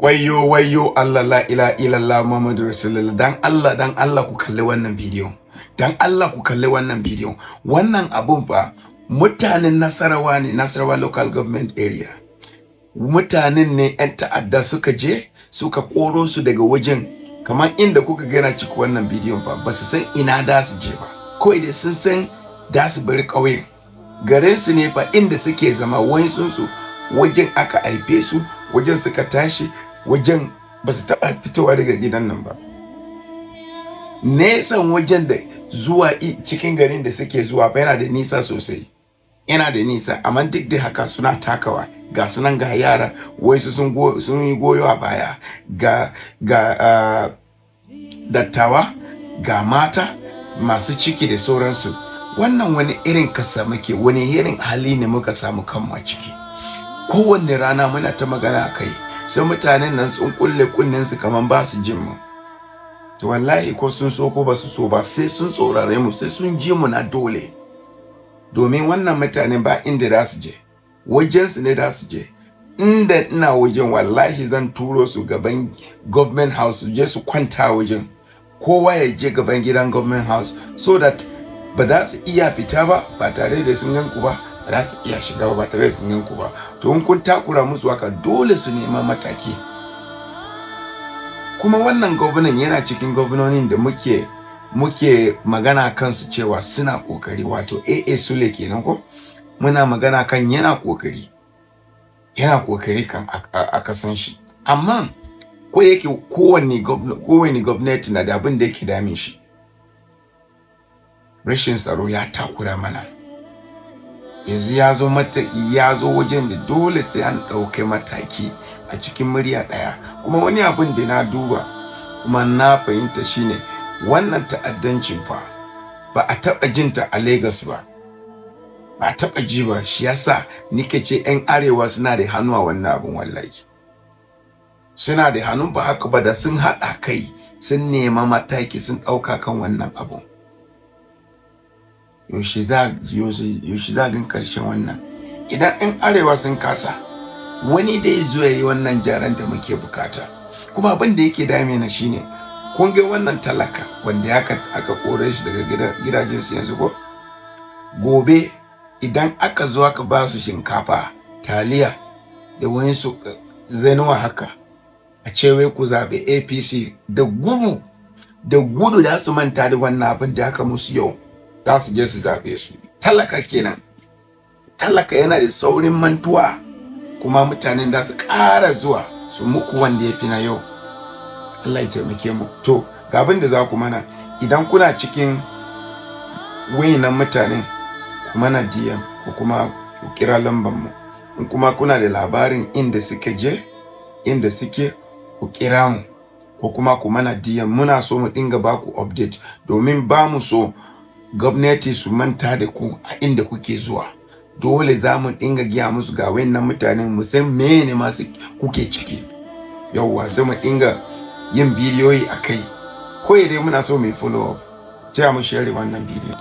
Wayyo, wayyo Allah, la ilaha illallah Muhammadu Rasulullah. Dan Allah, dan Allah, ku kalli wannan bidiyon. Dan Allah ku kalli wannan bidiyon. Wannan abun fa, mutanen Nasarawa ne, Nasarawa Local Government Area. Mutanen ne 'yan ta'adda suka je suka koro su daga wajen, kamar inda kuka gana ciki wannan bidiyon fa. Ba su san ina da su je ba, kawai dai sun san da su bari ƙauyen garin su ne fa, inda suke zama. Su wajen aka haife su, wajen suka tashi, wajen ba su taɓa fitowa daga gidan nan ba. Nesan wajen da zuwa cikin garin da suke zuwa fa yana da nisa sosai, yana da nisa. Amma duk da haka suna takawa. Ga sunan, ga yara, wai su sun yi goyo a baya, ga dattawa, ga mata masu ciki da sauransu. Wannan wani irin kasa muke? Wani irin hali ne muka samu kanmu a ciki? Kowanne rana muna ta magana a kai, sai mutanen nan sun kulle kunnen su kaman ba su jin mu. To wallahi, ko sun so ko ba su so ba, sai sun tsorare mu, sai sun ji mu na dole, domin wannan mutanen ba inda za su je, wajen su ne za su je. Inda ina wajen, wallahi zan turo su gaban Government House, su je su kwanta wajen. Kowa ya je gaban gidan Government House, so that ba za su iya fita ba, ba tare da sun ganku ba, ba za su iya shiga ba, ba tare da sun ganku ba. To in kun takura musu haka, dole su nema mataki. Kuma wannan gwamnan yana cikin gwamnonin da muke magana kansu cewa suna kokari, wato AA Sule kenan ko. Muna magana kan yana kokari, yana kokari kan a kasan shi. Amma ko yake kowanne gwamnati na da abin da yake damin shi. Rashin tsaro ya takura mana. Yanzu ya zo mata, ya zo wajen da dole sai an ɗauki mataki a cikin murya ɗaya. Kuma wani abin da na duba kuma na fahimta shine, wannan ta'addancin fa ba a taɓa jinta a Lagos ba, ba a taɓa ji ba. Shi yasa nike ce 'yan arewa suna da hannu a wannan abin. Wallahi suna da hannu. Ba haka ba, da sun haɗa kai sun nema mataki sun ɗauka kan wannan abun. Yaushe za gan karshen wannan? Idan 'yan arewa sun kasa, wani da ya zo ya yi wannan gyaran da muke bukata. Kuma abin da yake dame na shine, kun ga wannan talaka wanda aka kore shi daga gidajensu yanzu ko gobe, idan aka zo aka ba su shinkafa, taliya da wayansu zanuwa haka, a ce wai ku zaɓi APC, da gudu da gudu da su manta da wannan abin da aka musu yau, za su je su zaɓe su. Talaka kenan. Talaka yana da saurin mantuwa. Kuma mutanen da su ƙara zuwa su muku wanda ya fi na yau. Allah ya taimake mu. To ga abin da za ku mana: idan kuna cikin wayannan mutanen, ku mana DM ko kuma ku kira lambar mu. In kuma kuna da labarin inda suke je, inda suke, ku kira mu ko kuma ku mana DM. Muna so mu dinga baku update, domin ba mu so gwamnati su manta da ku a inda kuke zuwa. Dole za mu dinga gaya musu ga wayannan mutanen, mu san mene masu kuke ciki. Yauwa, sai mu dinga yin bidiyoyi a kai. Ko dai muna so mu yi follow up. Taya mu share wannan bidiyo.